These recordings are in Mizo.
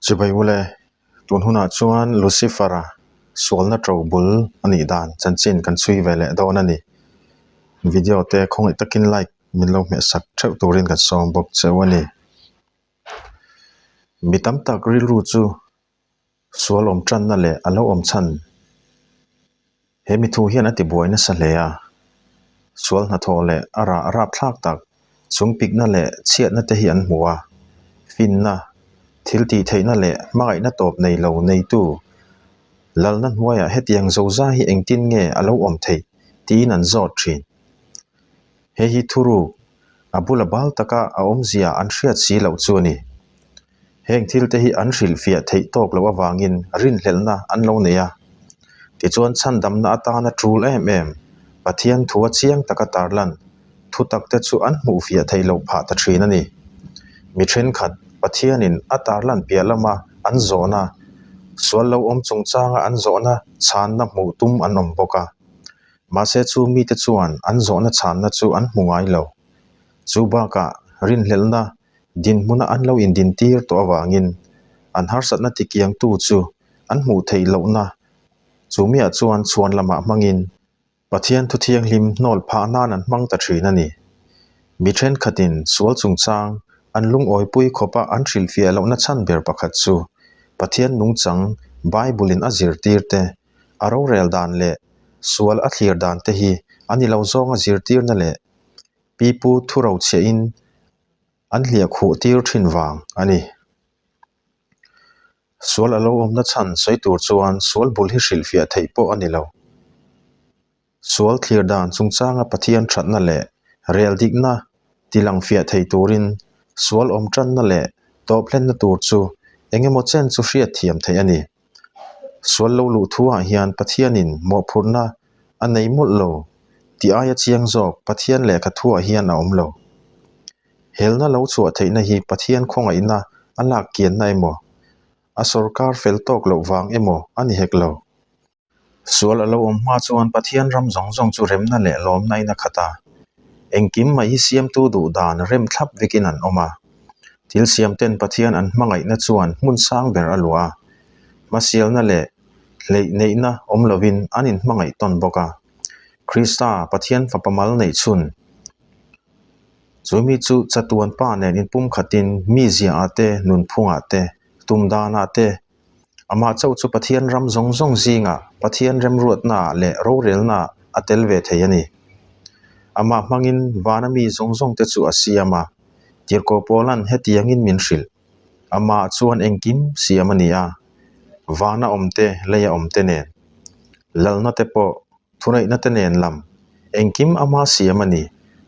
Chibai ule, tun hunah chuan Lucifer-a sualna to bul a nih dan chanchin kan chhui ve leh dawn a ni. Video te khawngaih takin like min lo hmeh sak theuh turin kan sawm bawk cheu a ni. Mi tam tak rilru chu Sual awm tanna leh a lo awm chhan he mi thu hian a ti buai nasa hle a. Sual hnathawh leh a rah rap thlak tak chung pikna leh chhiatna te hi an hmu a. Finna, thil tih theihna leh hmangaihna tawp nei lo neitu lalna hnuaiah hetiang zoza hi engtin nge a lo awm theih tiin an zawt thin. Hei hi thuruk a bula bal taka a awmzia an hriat si loh chu a ni. Heng thil te hi an hrilhfiah theih tawk loh avangin rinhlelhna an lo nei a. Tichuan chhandamna atana tul em em, Pathian thua chiang taka tarlan thu tak te chu an hmuhfiah theih loh phah ta thin a ni. Mi thenkhat Pathianin a tarlan piah lama an zawhna, sual lo awm chungchanga an zawhna chhanna hmuh tum an awm bawk a. Mahse chu mite chuan an zawhna chhanna chu an hmu ngai lo. Chu bakah rinhlelhna Dinhmuna an lo indintir tawh avangin an harsatna tikiangtu chu an hmuh theih lohna chu miah chuan chhuan lamah hmangin Pathian thu thianghlim hnawl phah nan an hmang ta thin a ni. Mi thenkhatin sual chungchang an lungawipui khawpa an hrilhfiah lohna chhan ber pakhat chu Pathian nungchang Bible-in a zirtir te, a rorel dan leh sual a thlir dan te hi a ni lo zawnga zirtirna leh pipu thurochhiahin an hliah khuh tir thin vang a ni. Sual a lo awmna chhan sawi tur chuan sual bul hi hrilhfiah theih pawh a ni lo. Sual thlir dan chungchanga Pathian thatna leh rel dikna tilang fiah thei turin sual awm tanna leh tawp hlenna tur chu eng emaw chen chu hriat thiam theih a ni. Sual lo luh thuah hian Pathianin mawhphurhna a nei mawlh lo tih aia chiang zawk Pathian lehkha thuah hian a awm lo. Helna lo chhuah theihna hi Pathian khawngaihna a lak kianna emaw, a sawrkar fel tawk loh vang emaw a ni hek lo. Sual a lo awm hma chuan Pathian ram zawng zawng chu remna leh lawmna in a khat a. Engkim mai hi siamtu duh dan rem thlap vekin an awm a. Thil siamten Pathian an hmangaihna chuan hmun sang ber a luah a. Hmasialna leh hleih neihna awm lovin an inhmangaih tawn bawk a. Krista, Pathian Fapa mal neih chhun. Chu mi chu chatuan pa nen inpumkhatin mi ziahah te, nunphungah te, tum danah te, Amah chauh chu Pathian ram zawng zawng zingah Pathian remruatnaah leh rorelnaah a tel ve thei a ni. Amah hmangin vana mi zawng zawngte chu a siam a, Tirhkoh Paula'n hetiangin min hrilh, Amah chuan engkim siam a ni a, vana awmte leia awmte nen, lalna te pawh thuneihna te nen lam, engkim ama siam a ni,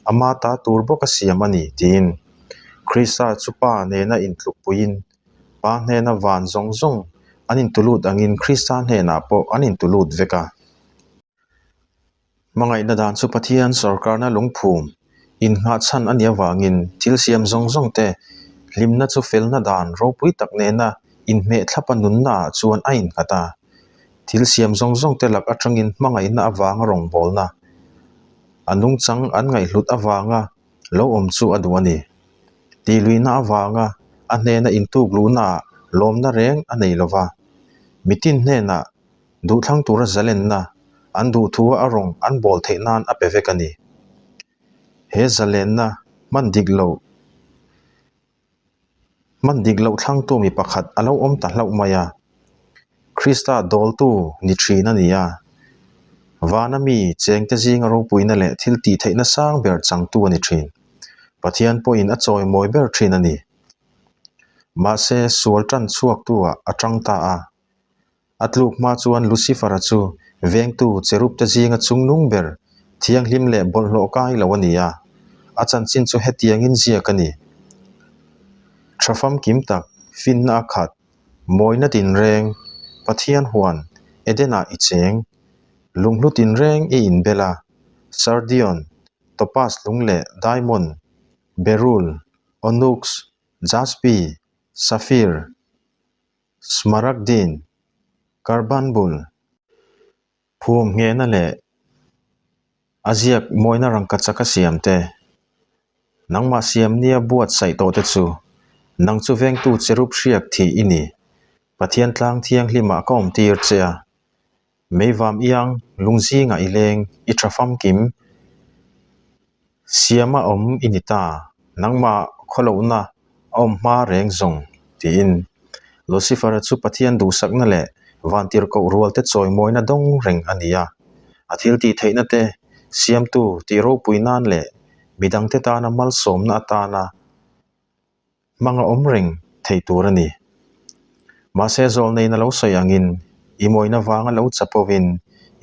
ama ta tur bawka siam a ni, tiin Krista chu Pa nena intlukpuiin Pa hnena van zawng zawng an intulut angin Krista hnenah pawh an intulut vek a. Hmangaihna dan chu Pathian sawrkarna lungphum innghah chhan a nih avangin thil siam zawng zawng te hlimna chu felna dan ropui tak nena inhmeh thlapa nunnaah chuan a innghat a. Thil siam zawng zawng te lak atangin hmangaihna avanga rawngbawlna, a nungchang an ngaihhlut avanga lo awm chu a duh a ni. Tihluihna avanga a hnena intuk luhnaah lawmna reng a nei lo va, mitin hnenah duhthlang tura zalenna an duhthua a rawng an bawl theih nan a pe vek a ni. He zalenna hman dik loh Hman dik loh thlangtu mi pakhat a lo awm ta hlauh mai a, Krista dawltu ni thin a ni a. Vana mi chengte zinga ropuina leh thil tih theihna sang ber changtu a ni thin. Pathian pawhin a chawimawi ber thin a ni. Mahse, sual tan chhuaktu-ah a tang ta a. A tluk hma chuan Lucifer-a chu vengtu cherub-te zinga chungnung ber, thianghlim leh bawlhhlawh kai lo a ni a. A chanchin chu hetiangin ziak a ni, Tha famkim tak, finna a khat, mawina tinreng, Pathian huan, Eden-ah i cheng, lunghlu tinreng i inbel a, Sardion, topaz lung leh diamond, beryl, onyx, jaspi, sapphire, Smaragdin, Carbunbul, phum nghehna leh a ziak mawina rangkachak a siam te, nangmah siam nia buatsaih tawh te chu nang chu vengtu cherub hriak thih i ni. Pathian tlang thianghlimah ka awmtir che a, meivam iang lung zingah i leng, i tha famkim. Siama awm i ni ta, nangmah khawlohna a awm hma reng zawng, tiin Lucifer-a chu Pathian duhsakna leh vantirhkoh rualte chawimawina dawng reng a ni a. A thil tih theihna te siamtu tih ropui nan leh midangte tana malsawmna atana hmang a awm reng thei tur a ni. Mahse zawlneiin a lo sawi angin, i mawina vanga lo chapovin,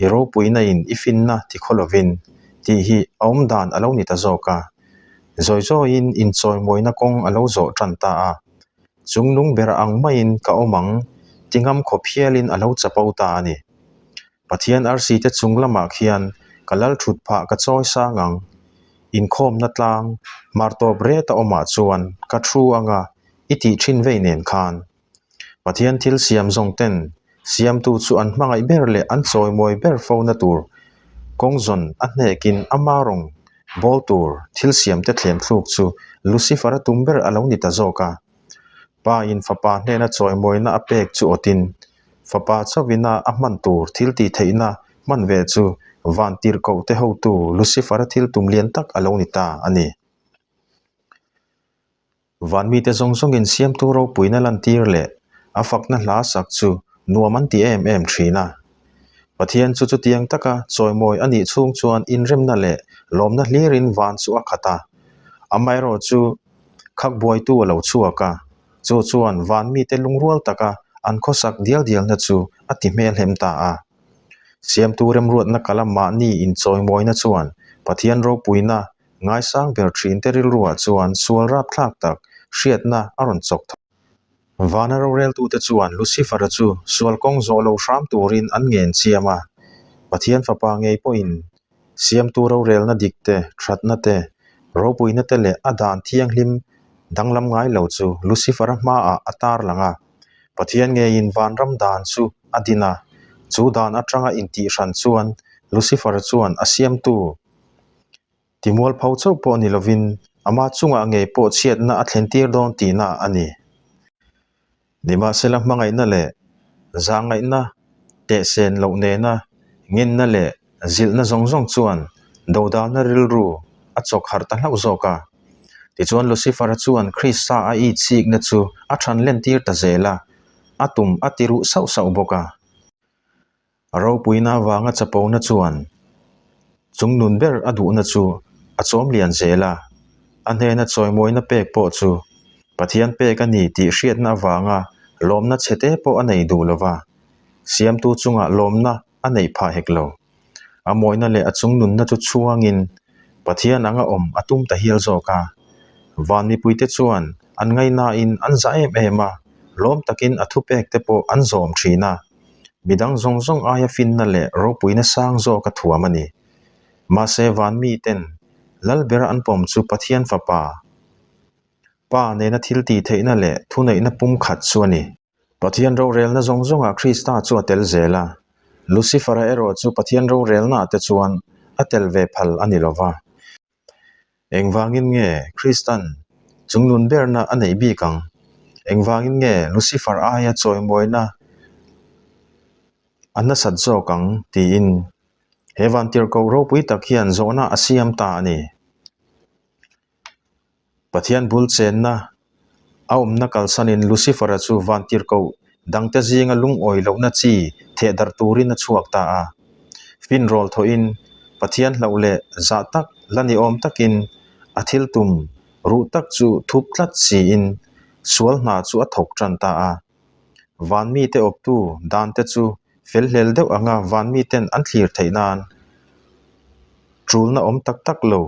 i ropuina in i finna ti khaw lovin tih hi a awm dan a lo ni ta zawk a. Zawi zawiin inchawimawina kawng a lo zawh tan ta a. Chung nung ber ang maiin ka awm ang ti ngam khawp hialin a lo chapo ta a ni. Pathian arsi te chung lamah khian ka lal thut phah ka chawi sang ang. Inkhawmna tlang hmar tawp ret a awmah chuan ka thu anga i tih thin vei nen khan. Pathian thil siam zawng ten siamtu chu an hmangaih ber leh an chawimawi ber fona tur kawng zawn a hnekin ama rawng bawl tur thil siam te thlem thluk chu Lucifer-a tum ber a lo ni ta zawk a. Pa in fapa hnena chawimawina a pek chu awtin Fapa chauhina a hman tur thil tih theihna hman ve chu van tirhkoh te hotu Lucifer-a thil tum lian tak a lo ni ta a ni. Van mite zawng zawngin siamtu ropuina lantir leh a fakna hla sak chu nuam an ti em em thin a. Pathian chu chutiang taka chawimawi a nih chhung chuan inremna leh lawmna hlirin van chu a khat a. Amaherawhchu khak buaitu a lo chhuak a. Chu chuan van mite lungrual taka an khawsak dial dialna chu a ti hmelhem ta a. Siamtu remruatna kala mahni inchawimawina chuan Pathian ropuina ngaisang ber thinte rilruah chuan sual rapthlak tak hriatna a rawn chawk tho. Vana roreltute chuan Lucifer-a chu sual kawng zawh lo hram turin an ngen chiam a. Pathian fapa ngei pawhin Siamtu rorelna dik te, thatna te, ropuina te leh a dan thianghlim danglam ngai lo chu Lucifer-a hmaah a tar lang a. Pathian ngeiin vanram dan chu a din a, chu dan atanga intihhran chuan Lucifer chuan a siamtu timualpho chauh pawh ni lovin ama chungah ngei pawh chhiatna a thlentir dawn tihna a ni. Nimahsela hmangaihna leh zahngaihna tehsen loh nena ngenna leh zilhna zawng zawng chuan dodalna rilru a chawk harh ta hlauh zawk a. Tichuan Lucifer-a chuan Krista a itsikna chu a than lentir ta zel a, a tum a ti ruh sauh sauh bawk a. A ropuina avanga chapona chuan chung nun ber a duhna chu a chawm lian zel a, a hnena chawimawina pek pawh chu Pathian pek a ni tih hriatna avanga lawmna chhete pawh a nei duh lo va, Siamtu chungah lawmna a neih phah hek lo. A mawina leh a chung nunna chu chhuangin Pathian anga awm a tum ta hial zawk a. Van mipuite chuan an ngaihnain an zah em em a, lawm takin a thupek te pawh an zawm thin a. Midang zawng zawng aia finna leh ropuina sang zawk a thuam a ni. Mahse van miten lal bera an pawm chu Pathian Fapa, Pa nena thil tih theihna leh thuneihna pumkhat chu a ni. Pathian rorelna zawng zawngah Krista chu a tel zel a, Lucifer-a erawh chu Pathian rorelnaah te chuan a tel ve phal a ni lo va. Engvangin nge Kristan chungnun berna a neih bik ang? Engvangin nge Lucifer aia chawimawina a nasat zawk ang? tiin he vantirhkoh ropui tak hian zawhna a siam ta a ni. Pathian bul chenna a awmna kalsanin Lucifer-a chu vantirhkoh dangte zinga lungawi lohna chi theh darh turin a chhuak ta a. Fin rawl thawhin Pathian hlauh leh zah tak la ni awm takin a thil tum ruh tak chu thup tlat siin sual hna chu a thawk tan ta a. Van mite awptu dante chu fel hlel deuh anga van miten an thlir theih nan tulna awm tak tak lo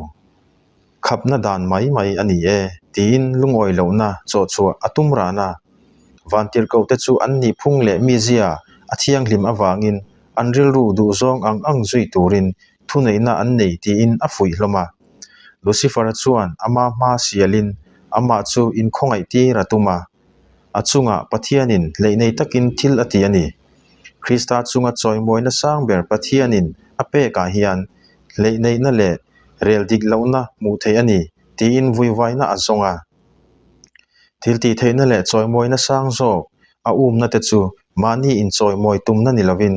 khapna dan mai mai a ni e tiin lungawi lohna chawhchhuah a tum ran a. Vantirhkohte chu an nih phung leh mizia a thianghlim avangin an rilru duhzawng ang ang zui turin thuneihna an nei tiin a fuih hlawm a. Lucifer-a chuan ama hma sialin amah chu inkhawngaihtir a tum a. A chungah Pathianin hleihnei takin thil a ti a ni. Krista chunga chawimawina sang ber Pathianin a pekah hian hleihneihna leh rel dik lohna hmuh theih a ni tiin vuivaina a zawng a. Thil tihtheihna leh chawimawina sang zawk A umna te chu mahni inchawimawi tumna ni lovin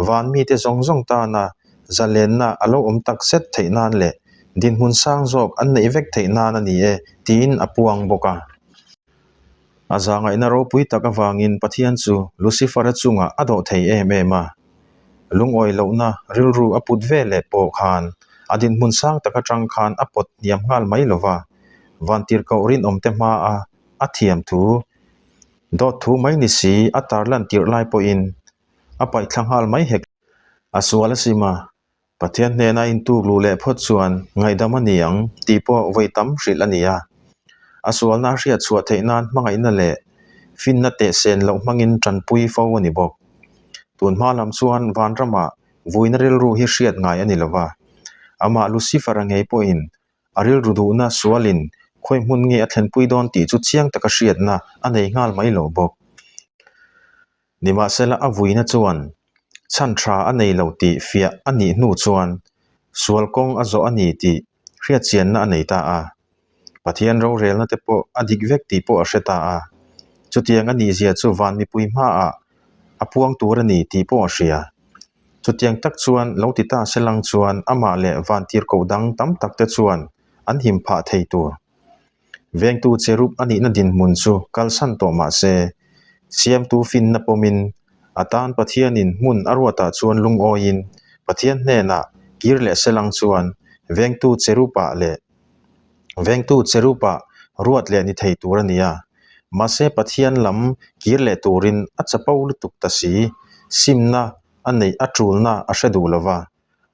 van mite zawng zawng tana zalenna a lo awm tak zet theih nan leh dinhmun sang zawk an neih vek theih nan a ni e tiin a puang bawk a. A zahngaihna ropui tak avangin Pathian chu Lucifer-a chungah a dawh thei em em a. Lungawi lohna rilru a put ve leh pawh khan a dinhmun sang tak atang khan a pawt hniam nghal mai lo va, vantirhkoh rinawmte hmaa a thiam thu dawt thu mai ni si a tarlan tirh lai pawhin a paihthla nghal mai hek. A sual a sim a, Pathian hnena intuk luh leh phawt chuan ngaihdam a ni ang tih pawh vawi tam hrilh a ni a. A sualna a hriat chhuah theih nan hmangaihna leh finna tehsen loh hmangin tanpui fo a ni bawk. Tun hma lam chuan vanramah vuina rilru hi hriat ngai a ni lo va. Amah Lucifer-a ngei pawhin a rilru duhna sualin khawi hmun nge a thlenpui dawn tih chu chiang taka hriatna a nei nghal mai lo bawk. Nimahsela a vuina chuan chhan tha a nei lo tih fiah a nih hnu chuan sual kawng a zawh a ni tih hriatchianna a nei ta a. Pathian rorelna te pawh a dik vek tih pawh a hre ta a. Chutiang a nihzia chu van mipui hmaah a puang tur a ni tih pawh a hria. Chutiang tak chuan lo ti ta selang chuan amah leh vantirhkoh dang tam tak te chuan an him phah thei tur. Vengtu cherub a nihna dinhmun chu kalsan tawh mah se, siamtu finna pawmin a tan Pathianin hmun a ruatah chuan lungawiin Pathian hnenah kir leh selang chuan vengtu cherub-ah leh vengtu cherub-ah ruat leh ni thei tur a ni a. Mahse Pathian lam kir leh turin a chapo lutuk ta si, simna a neih a tulna a hre duh lo va.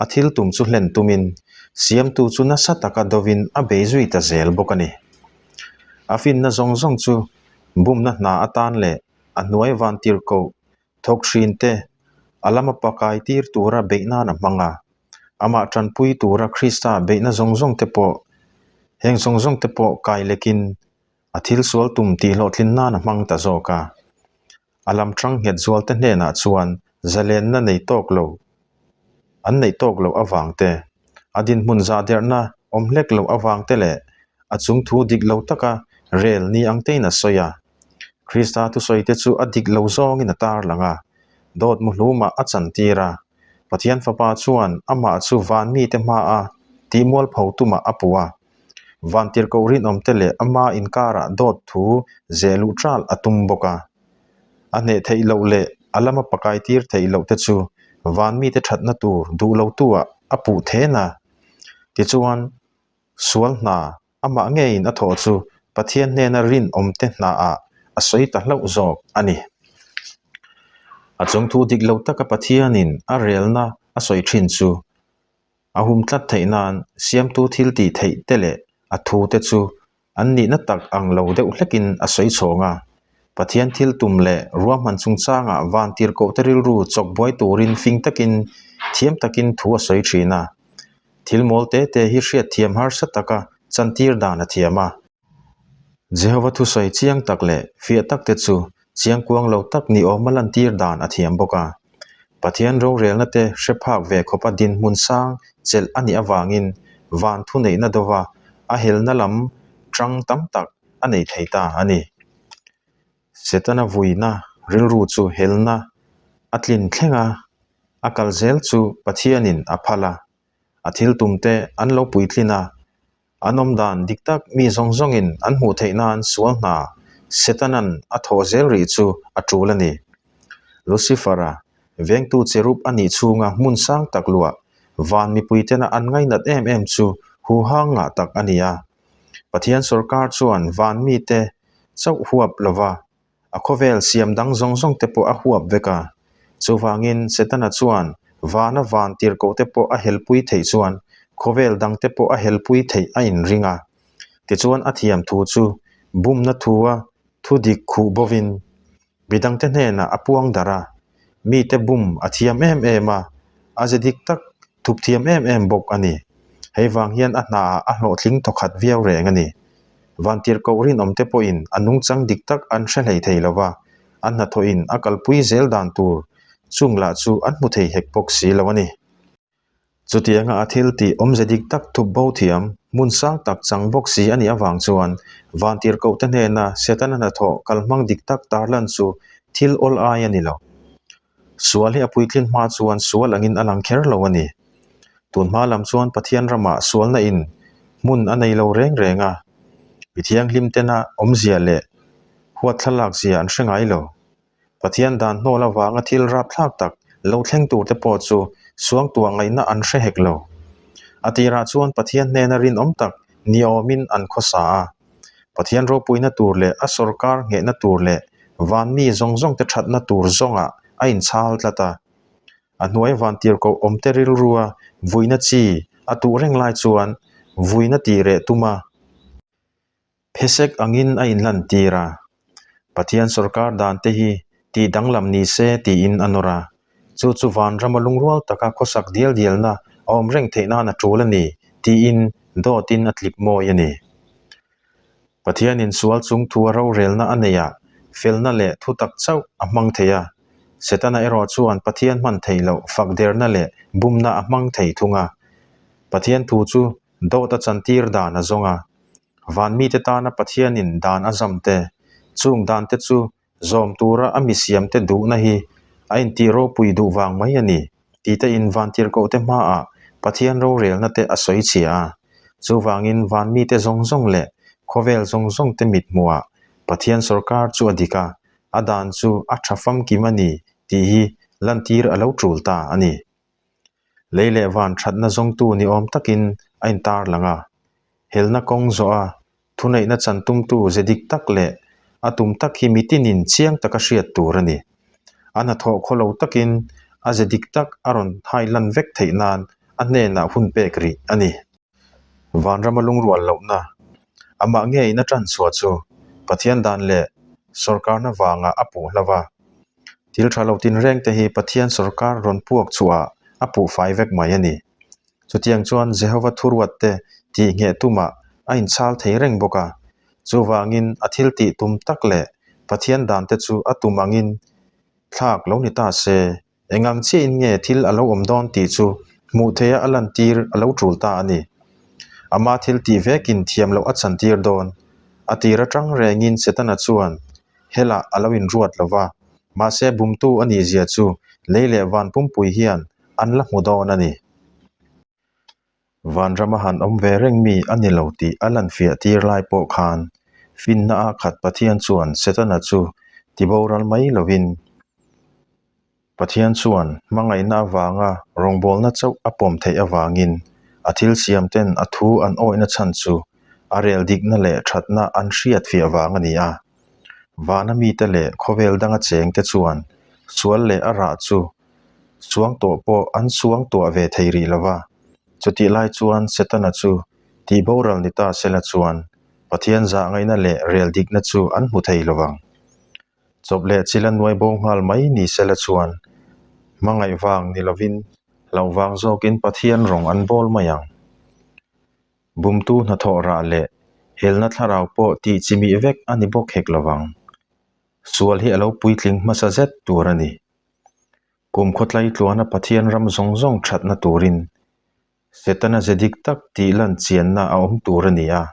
A thil tum chu hlen tumin, siamtu chu nasa taka dovin a bei zui ta zel bawk a ni. A finna zawng zawng chu bumna hna atan leh a hnuai vantirhkoh thawk hrin te a lama pakai tir tura beih nan a hmang a. Amah tanpui tura Krista beihna zawng zawng te pawh heng zawng zawng te pawh kai lekin a thil sual tum tih hlawhtlin nan a hmang ta zawk a. A lam tang nghet zualte hnenah chuan zalenna nei tawk lo an neih tawk loh avang te, a dinhmun zah derhna awm hlek loh avang te leh a chung thu dik lo taka rel ni ang tein a sawi a. Krista thusawi te chu a dik lo zawngin a tarlang a, dawt muhlumah a chantir a. Pathian Fapa chuan amah chu van mite hmaa tihmualpho tumah a puh a. Vantirhkoh rinawmte leh ama inkarah dawt thu zeh luh ṭal a tum bawk a. A hneh theih loh leh a lama pakai tir theih loh te chu van mite ṭhatna tur duh lotu-ah a puh then a. Tichuan, sual hna amah ngeiin a thawh chu Pathian hnena rinawmte hnaah a sawi ta hlauh zawk a ni. A chungthu dik lo taka Pathianin a relna a sawi ṭhin chu A hum tlat theih nan siamtu thil tih theih te leh a thu te chu an nihna tak ang lo deuh hlekin a sawi chhawng a. Pathian thil tum leh ruahman chungchangah vantirhkoh te rilru chawk buai turin fing takin thiam takin thu a sawi thin a. Thil mawl te te hi hriatthiam harsa taka chantir dan a thiam a. Jehova thusawi chiang tak leh fiah tak te chu chiang kuang lo tak ni awma lantir dan a thiam bawk a. Pathian rorelna te hre phak ve khawpa dinhmun sang chelh a nih avangin van thuneihna dova a helna lam tang tam tak a nei thei ta a ni. Setana vuina rilru chu helna a tlin thleng a, a kal zel chu Pathianin a phal a, a thil tumte an lo puitlin a, An awm dan dik tak mi zawng zawngin an hmuh theih nan sual hna Setanan a thawh zel rih chu a tul a ni. Lucifer-a, vengtu cherub a nih chhunga hmun sang tak luah, van mipuitena an ngainat em em chu huhang ngah tak a ni a. Pathian sawrkar chuan van mite chauh huap lova A khawvel siam dang zawng zawng te pawh a huap vek a. Chuvangin Setana chuan vana van tirhkoh te pawh a helpui theih chuan khawvel dang te pawh a helpui theih a inring a. Tichuan a thiam thu chu bumna thua thu dik khuh bovin midangte hnenah a puang darh a. Mite bum a thiam em em a, a ze dik tak thup thiam em em bawk a ni. Hei vang hian a hnaah a hlawhtling thawkhat viau reng a ni. Vantirhkoh rinawmte pawhin a nungchang dik tak an hre hlei thei lo va, a hnathawhin a kalpui zel dan tur chung lah chu an hmu thei hek bawk si lo a ni. Chutianga a thil tih awmze dik tak thup bo thiam, hmun sang tak chang bawk si a nih avang chuan Vantirhkohte hnena Setana hnathawh kalhmang dik tak tarlan chu thil awl ai a ni lo. Sual hi a puitlin hma chuan sual angin a lang kher lo a ni. Tun hma lam chuan Pathian ramah sualna in hmun a nei lo reng reng a, mi thianghlim tena awmzia leh huat thlalak zia an hre ngai lo. Pathian dan hnawl avanga thil rapthlak tak lo thleng tur te pawh chu suangtuah ngaihna an hre hek lo. A tirah chuan Pathian hnena rinawm tak niawmin an khawsa a. Pathian ropuina tur leh a sawrkar nghehna tur leh van mi zawng zawng te thatna tur zawngah a inchhal tlat a. A hnuai vantirhkoh awmte rilrua vuina chi a tuh reng lai chuan vuina tih reh tum a. Phesek angin a inlantir a, Pathian sawrkar dante hi tih danglam ni se tiin a nawr a, chu chu vanrama lungrual taka khawsak dial dialna a awm reng theih nan a tul a ni tiin dawtin a tlip mawi a ni. Pathianin sual chung thu a rorelna a neih ah felna leh thutak chauh a hmang thei a, Setana erawh chuan Pathian hman theih loh fakderna leh bumna a hmang thei thung a. Pathian thu chu Dawt a chantir dan a zawng a, van mite tana Pathianin dan a zam te, chung dan te chu zawm tura a mi siam te duhna hi a intih ropui duh vang mai a ni, ti te in vantirhkoh te hmaah Pathian rorelna te a sawi chhia a. Chuvangin van mite zawng zawng leh khawvel zawng zawng te mit hmuhah Pathian sawrkar chu a dik a, a dan chu a tha famkim a ni tih hi lantir a lo tul ta a ni. Lei leh van thatna zawngtu ni awm takin a intar lang a. Helna kawng zawh a, thuneihna chan tumtu ze dik tak leh a tum tak hi mitinin chiang taka hriat tur a ni. A hnathawh khaw lo takin a ze dik tak a rawn hai lan vek theih nan a hnenah hun pek rih a ni. Vanrama lungrual lohna, amah ngeiin a tan chhuah chu Pathian dan leh sawrkarna vangah a puh hlo a. Thil tha lo tinreng te hi Pathian sawrkar rawn puak chhuah a puh fai vek mai a ni. Chutiang chuan Jehova thuruat te tih ngheh tumah a inchhal thei reng bawk a. Chuvangin a thil tih tum tak leh Pathian dan te chu a tum angin thlak lo ni ta se. Engang chiahin nge thil a lo awm dawn tih chu hmuh theiha a lantir a lo tul ta a ni. Ama thil tih vekin thiam loh a chantir dawn. A tir atang rengin Setana chuan helah a lo inruat lo va, mahse bumtu a nih zia chu lei leh van pumpui hian an la hmu dawn a ni. Vanrama han awm ve reng mi a ni lo tih a lanfiah tir lai pawh khan finna a khat Pathian chuan Setana chu tiboral mai lovin Pathian chuan hmangaihna avanga rawngbawlna chauh a pawm theih avangin a thil siam ten a thu an awihna chhan chu a rel dikna leh thatna an hriat fiah vang a ni a. Vana mite leh khawvel danga chengte chuan sual leh a rah chu Suang tawh pawh an suang tuah ve thei rih lo va. Chutih lai chuan Setana chu tih boral ni ta sela chuan Pathian zah ngaihna leh rel dikna chu an hmu thei lo vang. Chawp leh chila nuai bo nghal mai ni sela chuan hmangaih vang ni lovin hlauh vang zawkin Pathian rawng an bawl mai ang. Bumtu hnathawh rah leh helna thlarau pawh tih chimih vek a ni bawk hek lo vang. Sual hi a lo puitling hmasa zet tur a ni. Kum khawtlai tluana Pathian ram zawng zawng thatna turin Setana ze dik tak tih lan chianna a awm tur a ni a.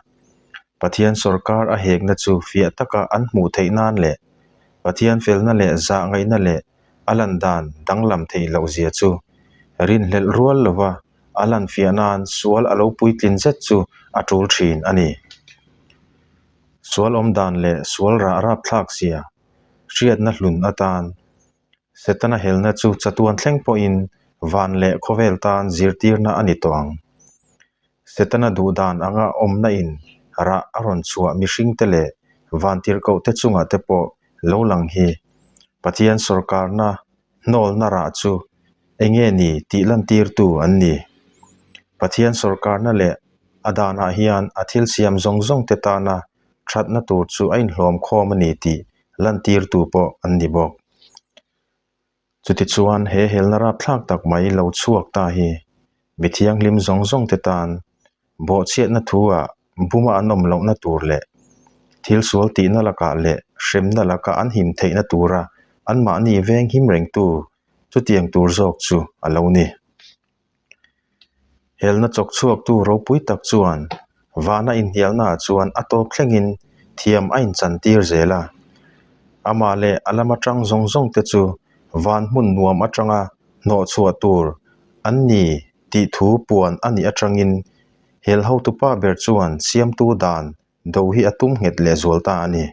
Pathian sawrkar a hekna chu fiah taka an hmuh theih nan leh Pathian felna leh zah ngaihna leh a lan dan danglam theih loh zia chu rinhlelh rual lova a lan fiah nan sual a lo puitlin zet chu a tul thin a ni. Sual awm dan leh sual rah rapthlak zia hriatna hlun atan Setana helna chu chatuan thleng pawhin van leh khawvel tan zirtirna a ni tawh ang. Setana duh dan anga awmna in rah a rawn chhuah mihringte leh vantirhkohte chungah te pawh lo lang hi Pathian sawrkarna hnawlna rah chu eng nge ni tih lantirtu an ni. Pathian sawrkarna leh a danah hian a thil siam zawng zawng te tana thatna tur chu a inhlawm khawm a ni tih lantirtu pawh an ni bawk. Chutichuan he helna rapthlak tak mai lo chhuak ta hi mi thianghlim zawng zawng te tan bawhchhiatna thu ah buma an awm lohna tur leh thil sual tihna lakah leh hremna laka an him theihna tura anmahni veng him rengtu chutiang tur zawk chu a lo ni. Helna chawk chhuaktu ropui tak chuan vana inhnialnaah chuan a tawp thlengin thiam a inchantir zel a. Amah leh a lama tang zawng zawng te chu van hmun nuam atanga hnawhchhuah tur an ni tih thu puan a nih atangin hel hotupa ber chuan siamtu dan do hi a tum nghet lehzual ta a ni.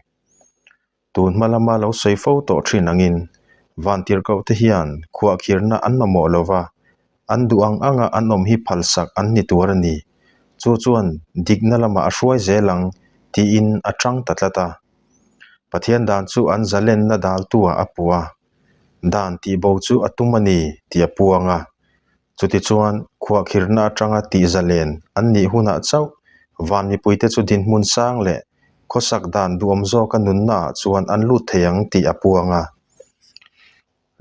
Tun hma lama lo sawi fo tawh thin angin vantirhkoh te hian khuahkhirna an mamawh lo va, an duh ang anga an awm hi phalsak an ni tur a ni. Chu chuan dikna lamah a hruai zel ang tiin a tang ta tlat a. Pathian dan chu an zalenna daltuah a puh a, dan tihbo chu a tum a ni tih a puang a. Chutichuan, khuahkhirhna atanga tih zalen an nih hunah chauh van mipuite chu dinhmun sang leh khawsak dan duhawm zawka nunnaah chuan an lut thei ang tih a puang a.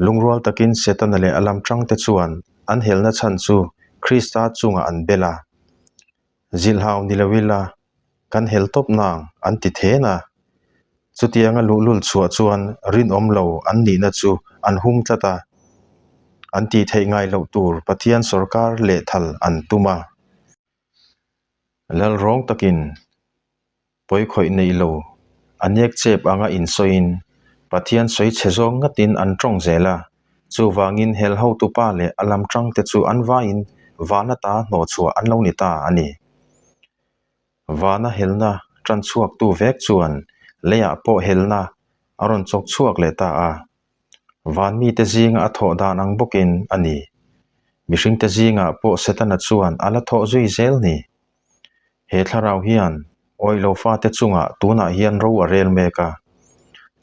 Lungrual takin Setana leh a lam tangte chuan an helna chhan chu Krista chungah an bel a. Zilhau ni lo ila, kan hel tawp nang an ti then a. Chutianga luhlul chhuah chuan rinawm lo an nihna chu an hum tlat a, an tih theih ngai loh tur Pathian sawrkar lehthal an tum a. Lalrawng takin pawikhawih neih lo a nek chep anga insawiin Pathian sawi chhe zawng ngatin an tawng zel a, chuvangin hel hotupa leh a lam tangte chu an vaiin vana ta hnawhchhuah an lo ni ta a ni. Vana helna tan chhuaktu vek chuan leiah pawh helna a rawn chawk chhuak leh ta a, van mite zinga a thawh dan ang bawkin a ni. Mihringte zingah pawh Setana chuan a la thawh zui zel ni. He thlarau hian awilo fate chungah tunah hian ro a rel mek a.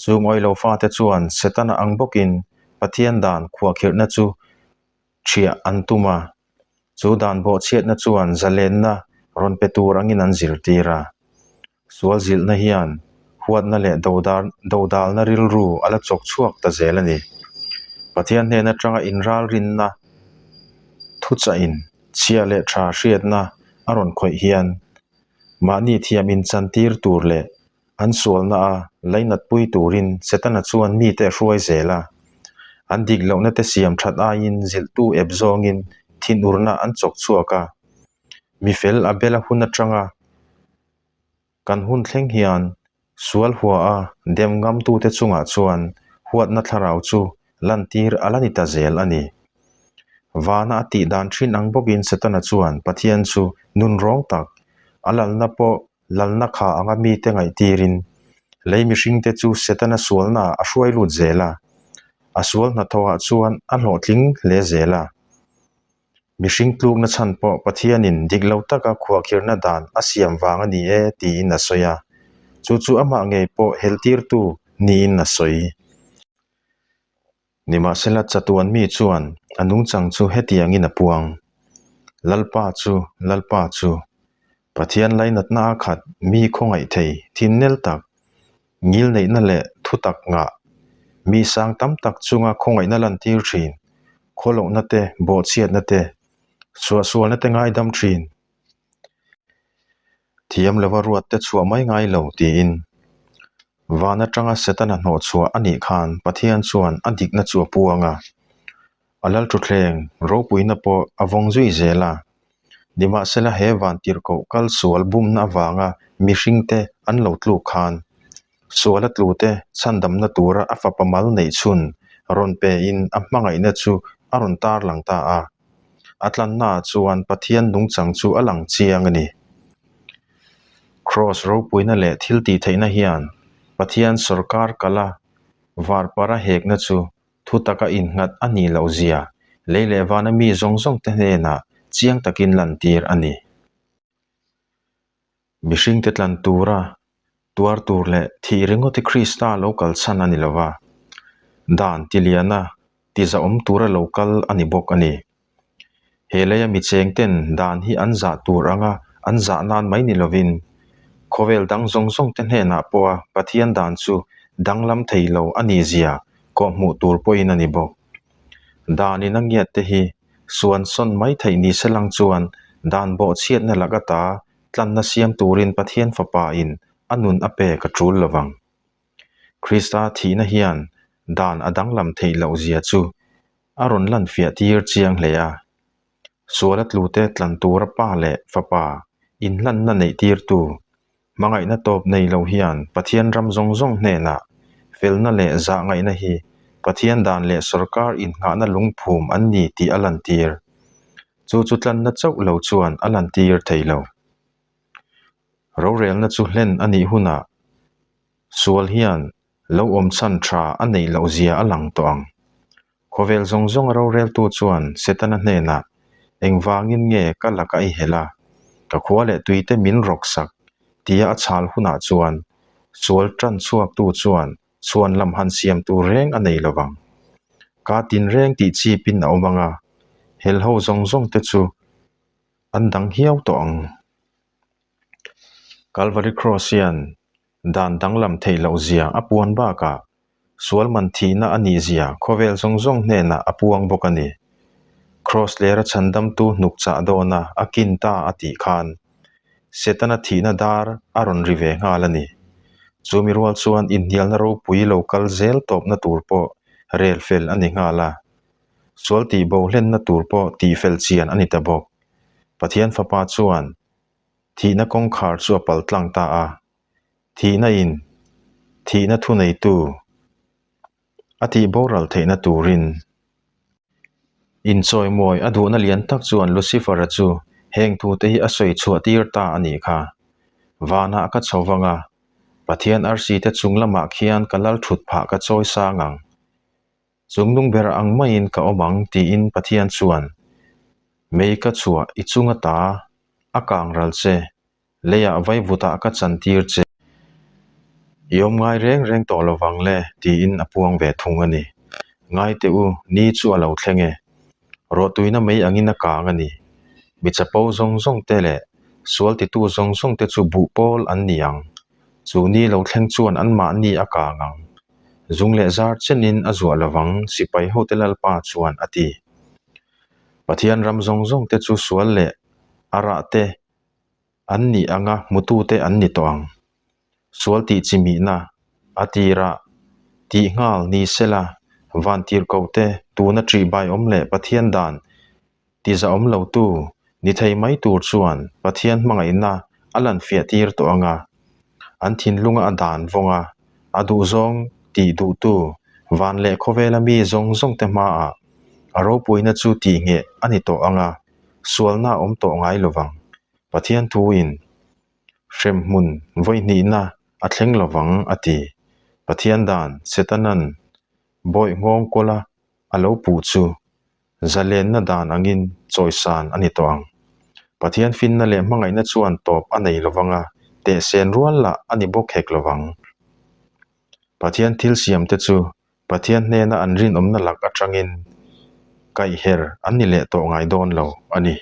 Chung awilo fate chuan Setana ang bawkin Pathian dan khuahkhirhna chu ṭhiah an tum a. Chu dan bawhchhiatna chuan zalenna rawn pe tur angin an zirtir a. Sual zilhna hian huatna leh dodalna rilru a la chawk chhuak ta zel a ni. Pathian hnen atanga inralrinna thuchahin chhia leh tha hriatna a rawn khawih hian mahni thiam inchantir tur leh an sualna a lainatpui turin Setana chuan mite a hruai zel a. An dik lohna te siam that aiin zilhtu ep zawngin thinurna an chawk chhuak a. Mifel a bela hun atanga Kan hun thleng hian sual hua a dem ngamtute chungah chuan huatna thlarau chu lantir a la ni ta zel a ni. Vana a tih dan thin ang bawkin Setana chuan Pathian chu nun rawng tak, a lalna pawh lalna kha anga mite ngaihtirin lei mihringte chu Setana sualnaah a hruai lut zel a, a sual hnathawhah chuan a hlawhtling hle zel a. Mihring tlukna chhan pawh Pathianin dik lo taka khuahkhirhna dan a siam vang a ni e tiin a sawi a, chu chu amah ngei pawh heltirtu niin a sawi. Nimahsela chatuan mi chuan a nungchang chu hetiangin a puang, Lalpa chu, Lalpa chu, Pathian lainatna a khat mi khawngaih thei thinnel tak, ngilneihna leh thutak ngah, mi sang tam tak chunga khawngaihna lantir thin, khawlohna te, bawhchhiatna te, suahsualna te ngaidam thin, thiam lova ruat te chhuah mai ngai lo tiin. Van atanga Setana hnawhchhuah a nih khan Pathian chuan a dikna chu a puang a. A lal thutthleng ropuina pawh a vawng zui zel a. Nimahsela he vantirhkoh kal sual bumna avanga mihringte an lo tluk khan, suala tlute chhandamna tura a fapa mal neih chhun rawn pein a hmangaihna chu a rawn tarlang ta a. A tlannaah chuan Pathian nungchang chu a lang chiang a ni. Kraws ropuina leh thil tihtheihna hian Pathian sawrkar kala varpara hekna chu Thu taka innghat a nih loh zia lei leh vana mi zawng zawng te hnenah chiang takin lantir a ni. Mihringte tlan tura tuar tur leh thih ringawt hi Krista lo kal chhan a ni lo va, dan tiliana tizahawm tura lo kal a ni bawk a ni. He leia mi cheng ten dan hi an zah tur anga an zah nan mai ni lovin, khawvel dang zawng zawng te hnenah pawha Pathian dan chu danglam thei lo a nih zia kawhhmuh tur pawhin a ni bawk. Dan in a ngiat te hi suan sawn mai theih ni se lang chuan dan bawhchhiatna lak ata tlanna siam turin Pathian Fapa in a nun a pek a tul lovang. Krista thihna hian dan a danglam theih loh zia chu a rawn lan fiah tir chiang hle a. Suala tlute tlan tura pa leh fapa inhlanna neih tirtu, hmangaihna tawp nei lo hian Pathian ram zawng zawng hnenah Felna leh zahngaihna hi Pathian dan leh sawrkar innghahna lungphum an ni tih a lantir. Chu chu tlanna chauh lo chuan a lantir thei lo. Rorelna chu hlen a nih hunah sual hian lo awm chhan tha a neih loh zia a lang tawh ang. Khawvel zawng zawng a roreltu chuan Setana hnenah, Engvangin nge ka laka i helh a, ka khua leh tuite min rawk sak? tia a chhal hunah chuan sual tan chhuaktu chuan chhuan lam han siam tur reng a nei lovang. Ka tinreng tih chipin a awm ang a, helho zawng zawng te chu an dang hiau tawh ang. Calvary Cross hian dan danglam theih loh zia a puan bakah sual man thihna a nih zia khawvel zawng zawng hnenah a puang bawk a ni. Cross lera chhandamtu hnuk chah dawna a kin ta a tih khan Setana thihna dar a rawn ri ve nghal a ni. Chumi rual chuan inhnialna ropui lo kal zel tawpna tur pawh rel fel a ni nghal a. Sual tih bo hlenna tur pawh tihfel chian a ni ta bawk. Pathian Fapa chuan thihna kawngkhar chu a pal tlang ta a. Thihna in thihna thuneitu a tih boral theihna turin inchawimawi a duhna lian tak chuan Lucifer-a chu heng thute hi a sawi chhuah tir ta a nih kha. Vanah ka chho vang a, Pathian arsi te chung lamah khian ka lal thut phah ka chawi sang ang. Chung nung ber ang maiin ka awm ang tiin Pathian chuan, Mei ka chhuah i chung ata a kang ral che, leiah vaivutah ka chantir che. I awm ngai reng reng tawh lo vang le tiin a puang ve thung a ni. Ngai teh u, ni chu a lo thleng e. Rawhtuina mei angin a kang a ni. Mi chapo zawng zawng te leh sual titu zawng zawng te chu buh pawl an ni ang. Chu ni lo thleng chuan anmahni a kang ang. Zung leh zar chenin a zuah lovang sipai hote Lalpa chuan a ti. Pathian ram zawng zawng te chu sual leh a rah te an nih anga hmutute an ni tawh ang. Sual tih chi mihna a tirah tih nghal ni sela van tirhkohte tuna ṭihbai awm leh Pathian dan Tizahawm lotu ni thei mai tur chuan Pathian hmangaihna a lan fiah tir tawh ang a, an thinlunga a dan vawng a, a duhzawng tih duhtu van leh khawvela mi zawng zawngte hmaah a ropuina chu tihngheh a ni tawh ang a, sualna a awm tawh ngai lovang. Pathian thuin hremhmun vawihnihna a thleng lovang a ti. Pathian dan Setanan bawih nghawng kawla a lo puh chu Zalenna dan angin chawisan a ni tawh ang. Pathian finna leh hmangaihna chuan tawp a nei lovang a, tehsen rual lah a ni bawk hek lovang. Pathian thil siamte chu Pathian hnena an rinawmna lak atangin kaihher an ni leh tawh ngai dawn lo a ni.